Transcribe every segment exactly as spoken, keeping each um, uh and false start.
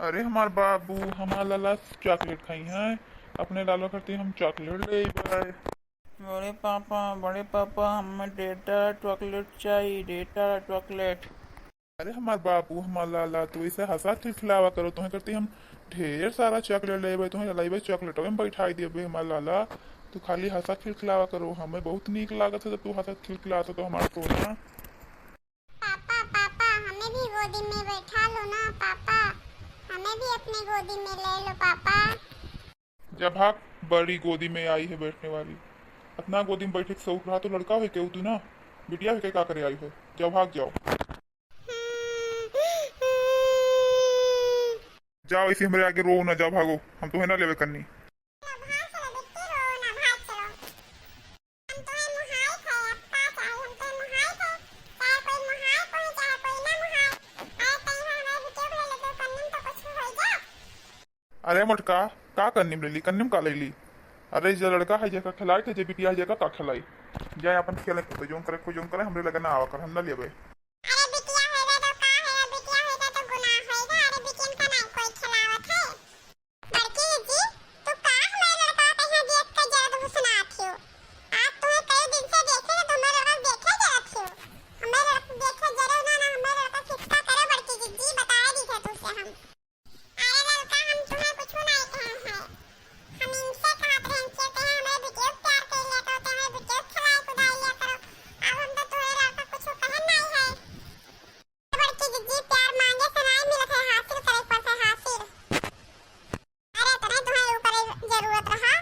अरे हमार बाबू, हमार लाला chocolate खाई हैं, अपने लाला खातिर हम chocolate ले अइबे। अरे पापा, बड़े पापा, हमें डेटा chocolate चाहिए, डेटा chocolate। अरे हमार बाबू, हमार लाला, तू ऐसे हंसा खिलखिलावा करो, तुम्हें करती हम ढेर सारा chocolate लेबे, तुम्हें लइबे chocolate में बैठाई देबे हमार लाला। तू खाली हंसा खिलखिलावा करो, हमें बहुत नीक लागत है जब तू हंसा खिलखिलात हो तो हमार सोना। पापा, पापा, हमें भी गोदी में बैठा लो ना, पापा, हमें भी अपने गोदी में ले लो, पापा। जा भाग, बड़ी गोदी में आई है बैठने वाली। इतना गोदी में बैठे के शौक रहा तो लड़का होइके उठू ना, बिटिया होइके का करे आई है? जाओ, भाग जाओ। जाओ, इसी हमरे आगे रो ना, जाओ भागो, हम तुम्हें ना लेवे करनी। अरे मोटका, का कन्नी में लेली? कन्नी में का लेली? अरे, जे लड़का है जेका खिलाई थे, जे बिटिया है जेका का खिलाई? जाए अपन खेले कूदे, जौन करे को जौन करे, हमरे लगे ना आवा कर, हम ना लेबे। अरे बिटिया होइबे तो का है, बिटिया होइबे तो गुनाह होइबे। अरे बिटियन का नाई कोई खिलावत है। बड़की जीजी, तू का हमारे लड़का के यहाँ देख के जरत घुसनात हो? आज तुम्हें कई दिन से देखे ना, तुम्हारे लड़का देखे जरत हो। हमारे लड़का देखे जरो ना, ना हमारे लड़का खिसका करो बड़की जीजी, बताए दी थे तुझसे हम। अरे ललका, हम तुम्हें कुछ नहीं कहे हैं। हम इनसे कहत रहे, इनसे कहे हमें बिटिया प्यार कर लिया करो, तो हमें बिटिया खिलाए कुदाए लिया करो। अब हम तो तुम्हें ललका कुछ कहे नहीं है। बड़की जिज्जी, प्यार मांगे से नहीं मिलत है, हासिल करे पर से हासिल। अरे तने तुम्हें ऊपर जरूरत रहा,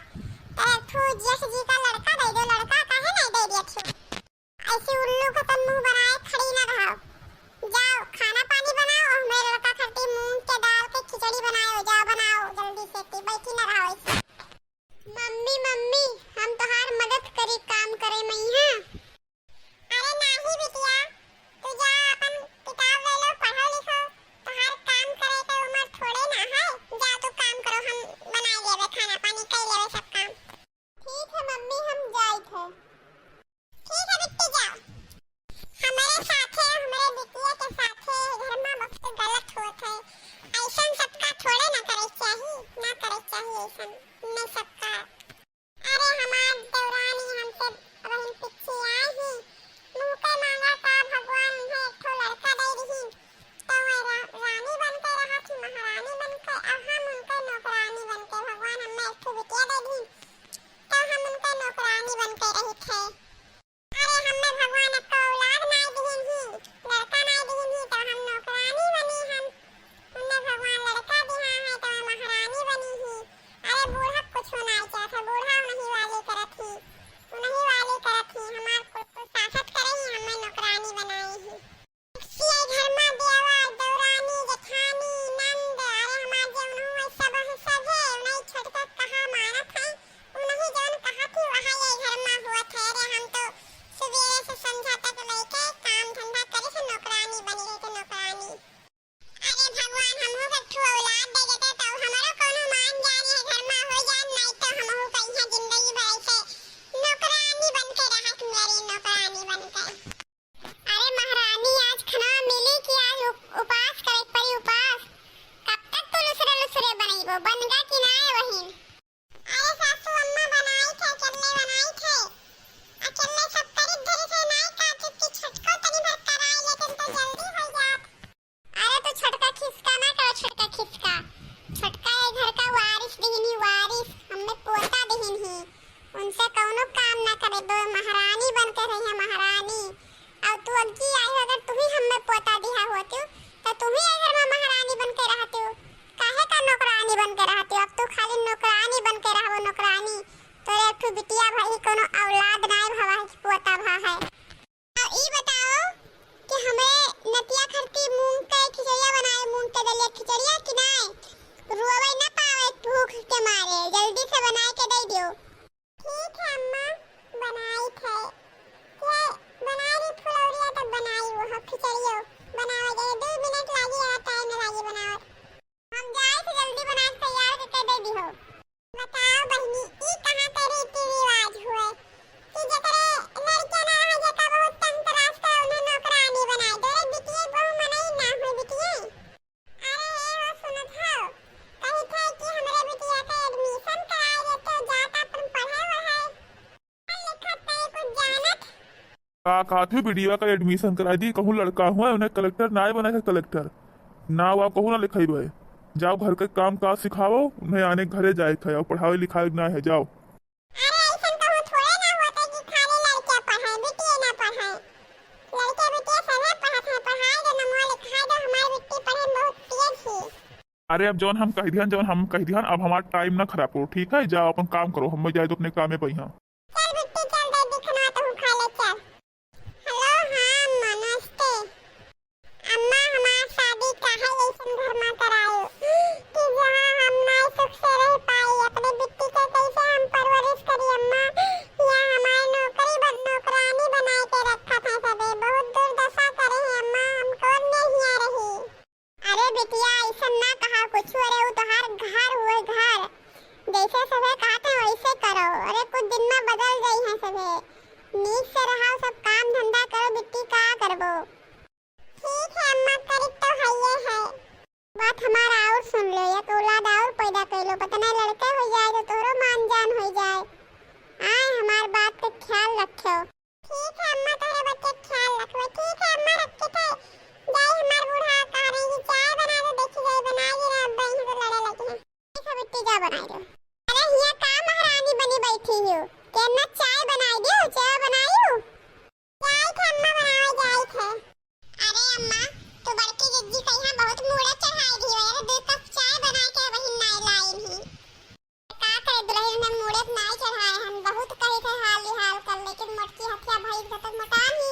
तो एक ठू जेठ जी का लड़का दे दो, लड़का काहे नहीं दे दिया ठू? ऐसी उल्लू के तन मुंह बनाए खड़ी ना रहो। जाओ, खाना पानी बनाओ, हमें लड़का खातिर मूंग के दाल के खिचड़ी बनाओ, जाओ बनाओ जल्दी से, ती बैठी ना रहो ऐसे। मम्मी, मम्मी, हम तोहार मदद करी काम करे में यहाँ। अरे नाही बिटिया, तू जा अपन किताब ले लो, पढ़ो लिखो, तोहार काम करे के उम्र थोड़े ना है। जा तू काम करो, हम बनाए लेवे खाना पानी, कर लेवे सब काम। ठीक है मम्मी, हम जाइत है। ठीक है बिट्टी, जाओ। हमरे साथे, हमरे बिटिया के साथे घर में बहुत गलत होत है। ऐसन सबका थोड़े ना करे चाही, ना करे चाही ऐसन, नहीं सबका। अरे हमार देवरानी हमसे बहिन पीछे आई ही, मुँह के मांगा का भगवान उन्हें एक ठो लड़का दे रही, तो वह रा-, रानी बन के रहा थी, महारानी बन के, अब हम उनके नौकरानी बन के, भगवान हमें एक ठो बिटिया दे दी, तो हम उनके नौकरानी बन के रही थे। अरे हमें भगवान एक ठो औलाद नाय दिहिन ही, लड़का नाय दिहिन ही, तो हम नौकरानी बनी हम। हमें भगवान लड़का दिहा है, तो हम महारानी बनी ही। अरे बूढ़ा कुछ नाय चाहत है, बूढ़ा उन्हीं वाली करत ही, उन्हीं वाली करत ही, हमार कुल कुल सासत करे ही, हमें नौकरानी बनाई ही। सिया घर मा देवर, देवरानी, जेठानी, नंद, अरे हमार जे उनहु है सब है, सब है, उनही छोटका कहा मानत है, उनही जौन कहा थी वहाँ ये घर मा हुआ थे। अरे हम तो सुबेरे से संझा तक लइके काम धंधा करे से नौकरानी बनी रही थे, नौकरानी। अरे भगवान, हमहू के ठू औलाद दे देते तो हमरो कोनो मान जान ये घर मा हो जान, नहीं तो हमहू का यहाँ जिंदगी भर ऐसे नौकरानी बन के रहा, मेरी नौकरानी बन के। अरे महारानी, आज खाना मिली कि आज उप-, उपास करे के पड़ी, उपास। कब तक तू लुसरे लुसरे बनइबो, बन गा कि नाय बहिन? अरे सासू अम्मा बनाई थे, अकेले बनाई थे, अकेले सब करी धरी थे, नाय का चुटकी छोटको तनी भर कराई, लेकिन तो जल्दी हो जात। अरे तू छोटका खिसका ना करो, छोटका खिसका। छोटका ये घर का वारिस दिहिन ही, वारिस। हमें पोता दिहिन ही। उनसे कौनो काम ना करे दो, महारानी बन के रही है, महारानी। और तू अग्गी आई हो, अगर तू ही हमें पोता दिहा होती, तो तू ही ये घर में महारानी बन के रहती। काहे का नौकरानी बन के रहती? अब तू खाली नौकरानी बन के रहबो, नौकरानी। तोरे एक ठो बिटिया भाई, कोनो औलाद नाय भवा है कि पोता भा है। अब ई बताओ कि हमरे नतिया खरती मूंग के खिचड़िया बनाए, मूंग के दलिया खिचड़िया कि नाय? रोवे न पावे भूख के मारे, जल्दी से बनाए के दे दियो। ठीक है अम्मा, बनाई थे। ये बनाई रही फुलौरिया तो बनाई वो खिचड़ियो बनावे दे, दो मिनट लागी, आ टाइम लागी बनावत। हम जाए से जल्दी बना के तैयार करके दे दिहो। बताओ बहिनी, ई कहाँ के रीति रिवाज हुए कि जेकरे लड़किया ना रहे, जेका बहुत तंग तराश करे, उन्हें नौकरानी बनाए दे? रे बिटिये, बहु मनई ना हुई बिटिये। अरे ए हो, सुनत हो? का कहत हूँ, बिटिया का admission कराइ दी, कहूँ लड़का हुआ, उन्हें कलेक्टर नाहीं बनाए के, कलेक्टर। नाव वाव कहूँ ना लिखाइबे। जाओ घर के काम काज सिखाओ, उन्हें आने घरे जाए के है, और पढ़ावे लिखावे के ना है, जाओ। अरे, ऐसन कहूँ थोड़े ना होता कि खाली लड़के पढ़ाए, बिटिया ना पढ़ाए। लड़के बिटिया सभे पढ़त हैं, पढ़ाए दो, नमवा लिखाए दो, हमार बिट्टी पढ़े में बहुत तेज ही। अरे, अब जौन हम कह दिहन, जौन हम कह दिहन, अब हमार time ना खराब करो, ठीक है? जाओ, अपन काम करो, हमें जाए तो अपने कामे पे यहाँ। चल बिट्टी, चल दे दिखना तो खा ले, चल। Hello, हाँ, नमस्ते। अम्मा, हमार शादी काहे ऐसन घर में करायो कि जहाँ हम नाय सुख से रह पाई? अपने बिट्टी के कैसे हम परवरिश करी अम्मा? यहाँ हमार नौकरी बन-, नौकरानी बनाए के रखा था सबे। बहुत दुर्दशा करे हैं अम्मा, हम कौन में हिया रही? अरे बिटिया, ऐसन ना कहा कुछ। अरे, उ तोहार घर हुए, घर। जैसे सभे कहत हैं, वैसे करो। अरे, कुछ दिन में बदल जाई हैं सभे। नीक से रहो, सब काम धंधा करो, बिट्टी का करबो? ठीक है अम्मा, करी तो हइये है। बात हमार और सुन लो, एक औलाद और पैदा कर लो, पता नहीं लड़के हो जाए तो तोहरो मान जान हो जाए। आए, हमार बात के ख्याल रखो। ठीक है अम्मा, तोहरे बच्चे के ख्याल रखबे। ठीक है अम्मा, रखी थे। जाई, हमार बूढ़ा कह रही है, चाय बना दो, देखी जाई, बनाई ना, अब बहन तो लड़े लगी है। ठीक है बिट्टी, जा बनाई दो। अरे हिया का महारानी बनी बैठी हो? केना चाय बनाई दो, चाय बनाई हो? जाई थे अम्मा, बनावे जाई थे। अरे अम्मा, तू बड़की जिज्जी के यहाँ बहुत मूड़े चढ़ाई दी हो, अरे दो कप चाय बना के वही नाई लाई नहीं। का करे दुल्हन, में मूड़े नाई चढ़ाए, हम बहुत कही थे हाल ही हाल कर, लेकिन मोटकी हथिया भई के तो मोटान ही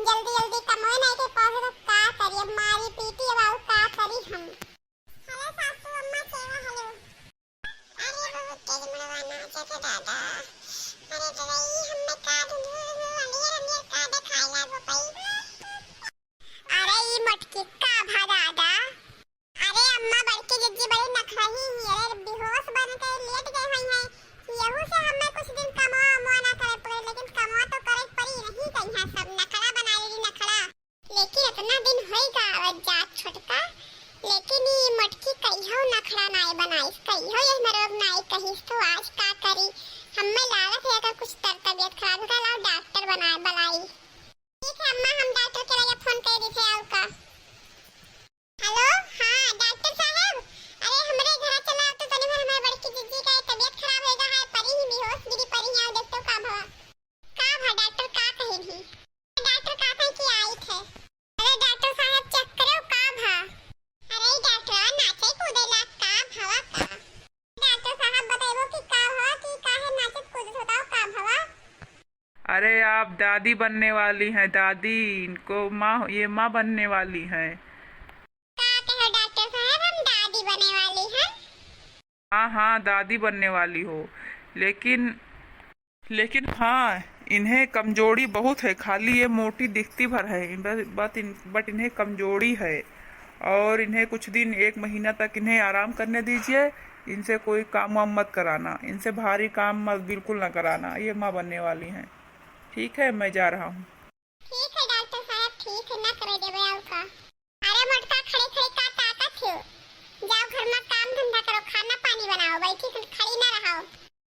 जल्दी जल्दी कमोए नाई के पावे, तो का करी, अब मारी पीटी, अब और का करी हम। Hello सासू अम्मा, सेवा hello। अरे बहुत तेज मुड़वा नाचत है दादा। अरे दादा, ई हमें का धुंधुआ धुंधुआ अनियर अनियर का देखाए लागो पई। अरे ई मोटकी का भा दादा। अरे अम्मा, बड़की जिज्जी बड़ी नखरही ही। अरे बेहोश बन के लेट गए हुई हैं। यहू से हमें कुछ दिन कमवा उमवा ना करे पड़े, लेकिन कमवा तो करे पड़ी, नहीं कहीं सब नखरा बनाए रही, नखरा। लेकिन इतना दिन होई गा आवत जात छोटका, लेकिन ई मोटकी कहियो नखरा नाई बनाइस, कहियो यह मरोग नाई कहिस, तो आज का करी? हमें लागत है अगर कुछ तर तबियत खराब होगा, लाओ डॉक्टर बनाए बुलाई। ठीक है अम्मा, हम डॉक्टर के लगे फोन कर दी थे, और का? Hello, हाँ डॉक्टर साहब, अरे हमरे घर चला तो तनी भर हमारे बड़की जिज्जी का तबियत खराब होई गा है, परी ही बेहोश गिरी परी ही, आओ देखते का भवा। का भा डॉक्टर का कही भी? डॉक्टर का कही कि आई थे। अरे डॉक्टर साहब check करो का भा। अरे डॉक्टर नाचे कूदे ला का भवा का? डॉक्टर साहब बताइबो कि का भवा कि काहे नाचत कूदत होता का भवा? अरे आप दादी बनने वाली हैं, दादी। इनको माँ, ये माँ बनने वाली हैं। का कहो डॉक्टर साहब, हम दादी बने वाली हैं? हाँ हाँ, दादी बनने वाली हो, लेकिन लेकिन हाँ, इन्हें कमजोरी बहुत है, खाली ये मोटी दिखती भर है, but इन, but इन्हें कमजोरी है। और इन्हें कुछ दिन, एक महीना तक इन्हें आराम करने दीजिए। इनसे कोई काम वाम मत कराना, इनसे भारी काम मत, बिल्कुल ना कराना। ये माँ बनने वाली हैं। ठीक है, मैं जा रहा हूँ। ठीक है डॉक्टर साहब, ठीक है, ना करे देवे और का। अरे मोटका, खड़े खड़े का ताकत हो? जाओ घर में काम धंधा करो, खाना पानी बनाओ, बैठी खड़ी ना रहो।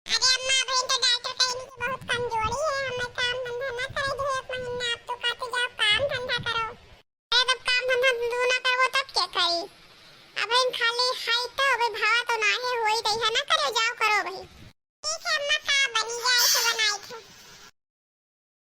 अरे अम्मा, अबहिन तो डॉक्टर कहिन कि बहुत कमजोरी है, हमें काम धंधा ना करे दे एक महीना, अब तो कहते जाओ काम धंधा करो। अरे जब काम धंधा तू ना करबो तब के करी? अबहिन खाली है तो अबे भावा